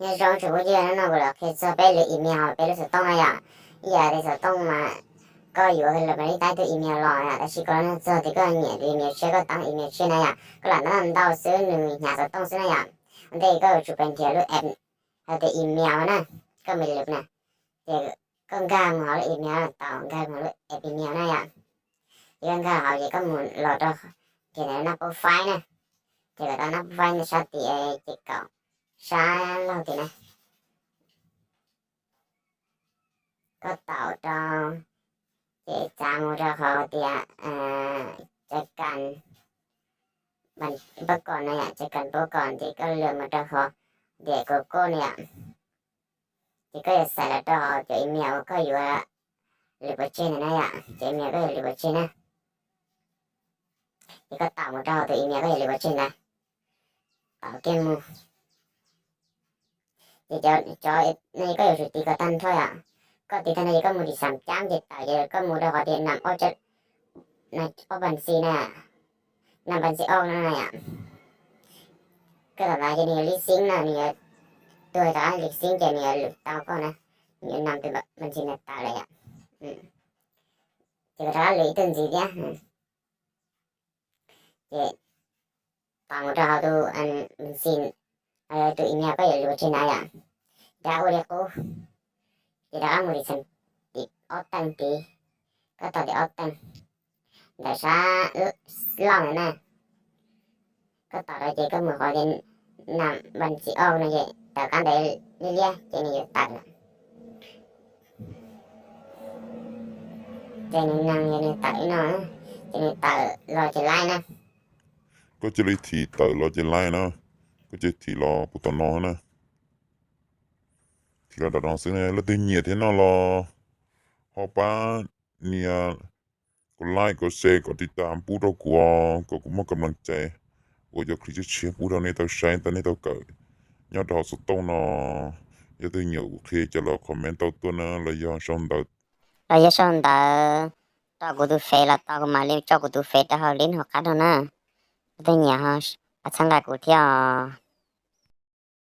Nyob zoo tsoom phooj ywg, hnub no kuv los qhia txog peb lwm email hauv peb lub xov tooj na yom. Ib yam li xov tooj mas koj yuav lawm mas li tab tug email los yom, tab sis koj los nug txog tias koj nyiam tus email tshiab koj tau email tshiab na yom, koj lam ntau ntau xwb nws hnyav xov tooj xwb na yom. Ua ntej koj yuav tsum pais nrhiav lub app hais tias email na, koj mus lwm na, ces koj nkag mus hauv lub email tau, nkag mus lub app email na yom. Ces koj nkag hauv ces koj mus los rau nrhiav ntawm nab pub faib na, ces kom tau nab pub faib sab tim ces kaum sab laug tim na. Koj taum rau, ces txav mus rau qhov tias cai kas pab kom na yom, cai kas pab kom ces koj lwm mus rau qhov tias Google na yom. Ces koj yuav xaiv los rau hauv cov email uas koj yuav lwm pov tseg ntawd na yom, cov email koj yuav lwm pov tseg na. Ces koj taum mus rau hauv tus email koj yuav lwm pov tseg ntawd, taum kiag mus. Ces cov no koj yuav tsum tiv kom tag nrho yom. Koj tiv tag nrho ces koj mus tim xam cab ces tawm ces koj mus rau qhov tias nam ob pab xi na, nam pab xi ob no na yom. Koj taum ntawd ces nws yuav lip sync na, nws yuav tuag rov qab lip sync ces nws yuav lwm tau koj na, nws yuav nam tus pab xi na tawm lawm yom. Ces koj rov qab lwm ib tug ntxiv thiab. Ces taum mus rau hauv tus pab xi, tus email koj yuav lwm pov tseg ntawd yom, rov qab ua li qub. Ces rov qab mus tim xam, tim ob teeg tid, koj taum tim ob teeg ntawm sab laug ntawd na. Koj taum rau ces koj mus qhov tias nam pab xi ob no ces tawm kab ntawd liab liab ces nws yuav tawm lawm. Ces nws neeg yog nws tawm li no, ces nws tawm los ces laib na. Koj cia li thim tawm los ces laib na, koj cia li thim los puag tom no na. Thim los tom no xwb ne, leej twg nyiam thiab no los ho pab nias kom like kom share kom tiv tam pub rau kuv, kom kuv muaj kam leej cai ua cov clip tshiab tshiab pub rau nej tau saib, tau nej tau kawm nyob rau hauv xov tooj no. Yog leej twg nyiam kuv qhia ces los comment tau tuaj na, los yog sau ntawv, los yog sau ntawv rau kuv tus Face los tau, kuv mam li tso kuv tus Face rau hauv link hauv qab no na. Leej twg nyiam ho pab txhawb nqa kuv thiab os.